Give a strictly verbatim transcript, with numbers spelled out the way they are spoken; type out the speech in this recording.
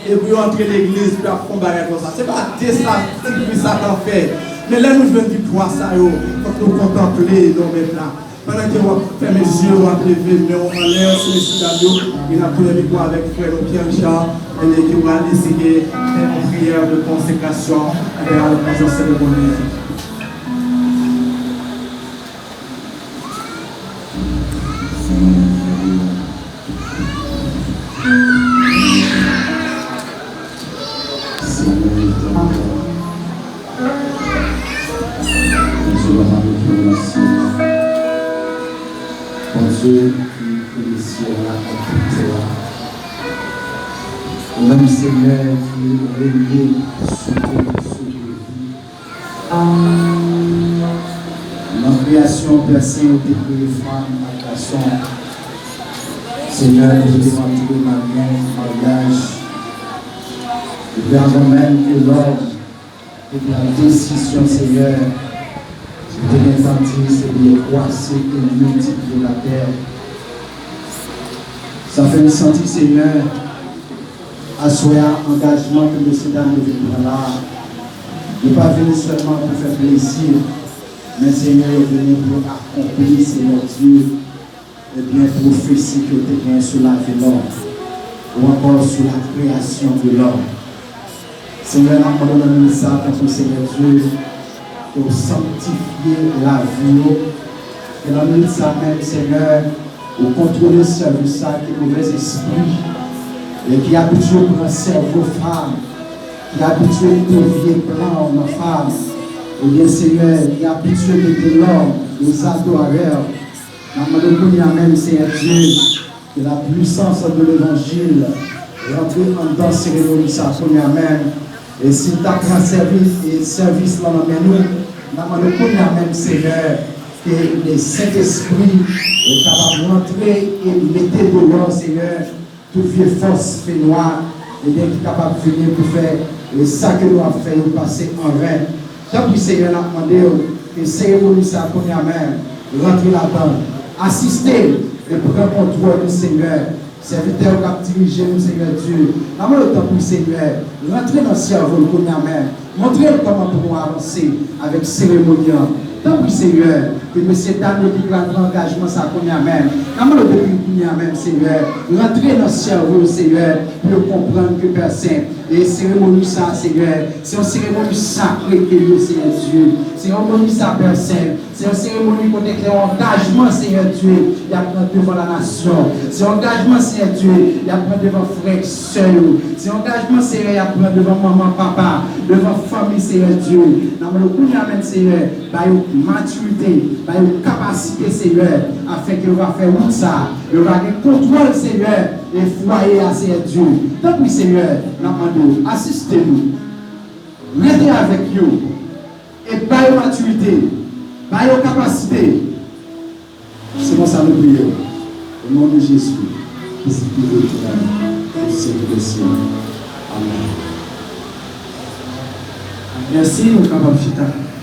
Epi yo antre legliz, pou y ap fè yon bagay konsa. Se pa de sa, ti bri Satan fè. Men lè nou jwenn viktwa sa yo, fòk nou kontanple non Mèt la. Pandan ke w ap fèmen zye w, w ap leve men w anlè sou mesye dam yo, e n ap tounen mikwo avèk frè nou Pierre Richard, ebyen, ki pral eseye fè yon priyè de konsekrasyon avèk yon seremoni. Senyè, nou tanpri. Bondye, papa, nou fè w mèsi. Bondye ki kreye syèl la ak tè a. Ou menm, Senyè, ki renye sou tout, sou tout. Nan kreyasyon, Pè Sen, ou te kreye fanm ak gason. Senyè, ou te antre nan lyen maryaj. Epi avan menm ke lòm te pran desizyon, Senyè, ou te gentan di se pou yo kwase e miltipliye latè. Sa fè m santi, Senyè, aswè a, angajman ke mesye dam yo vin pran la a, yo pa vini sèlman pou fè plezi, men Senyè, yo vini pou akonpli, Senyè Dye, ebyen, pwofesi ke w te gen sou lavi lòm, ou ankò sou lakreyasyon de lòm. Senyè, n ap mande w nan minit sa a, tanpri, Senyè Dye, ke w sanktifye lavi yo, ke nan minit sa a menm, Senyè, ou kontwole sèvis sa a, ke movèzespri, e ki abitye pran sèvo fanm, ki abitye devye plan w nan fanm, ebyen, Senyè, ki abitye mete lòm, lèzadorè, n ap mande w kounye a menm, Senyè Dye, ke la pwisans de levanjil rantre anndan seremoni sa a kounye a menm. E si l ta pran sèvis, e sèvis lan nan men nou, n ap mande w kounye a menm, Senyè, ke le Sentespri kapab rantre e mete deyò, Senyè, tout vye fòs fenwa, ebyen, ki kapab vini pou fè, e sa ke nou ap fè yo pase an ven. Tanpri, Senyè, n ap mande w ke seremoni sa a kounye a menm, rantre ladan l, asiste l e pran kontwòl li, Senyè. Sèvitè w k ap dirije nou, Senyè Dye, n ap mande w, tanpri, Senyè, rantre nan sèvo l kounye a menm. Montre l kòman pou nou avanse avèk seremoni an. Tanpri, Senyè, ke mesye dam yo ki pral pran angajman sa a kounye a menm, n ap mande w depi kounye a menm, Senyè, rantre nan sèvo yo, Senyè, pou yo konprann ke, Pè Sen, e seremoni sa a, Senyè, se yon seremoni sakre ke l ye, Senyè Dye. Seremoni sa a, Pè Sen, se yon seremoni kote ke yon angajman, Senyè Dye, y ap pran devan lanasyon. Se yon angajman, Senyè Dye, y ap pran devan frè ek sè yo. Se yon angajman, Senyè, y ap pran devan manman, papa, devan fanmi, Senyè Dye. N ap mande w kounye a menm, Senyè, ba yo matirite, ba yo kapasite, Senyè, afenke yo va fè wout sa a. Yo va gen kontwòl, Senyè, e fwaye a, Senyè Dye. Tanpri, Senyè, n ap mande w, asiste nou. Rete avèk yo. E ba yo matirite. Ba yo kapasite. Se konsa nou priye w. O non de Jezi, Kris ki rete a, pou syèk dè syèk. Amèn. Mèsi, nou kapab chita.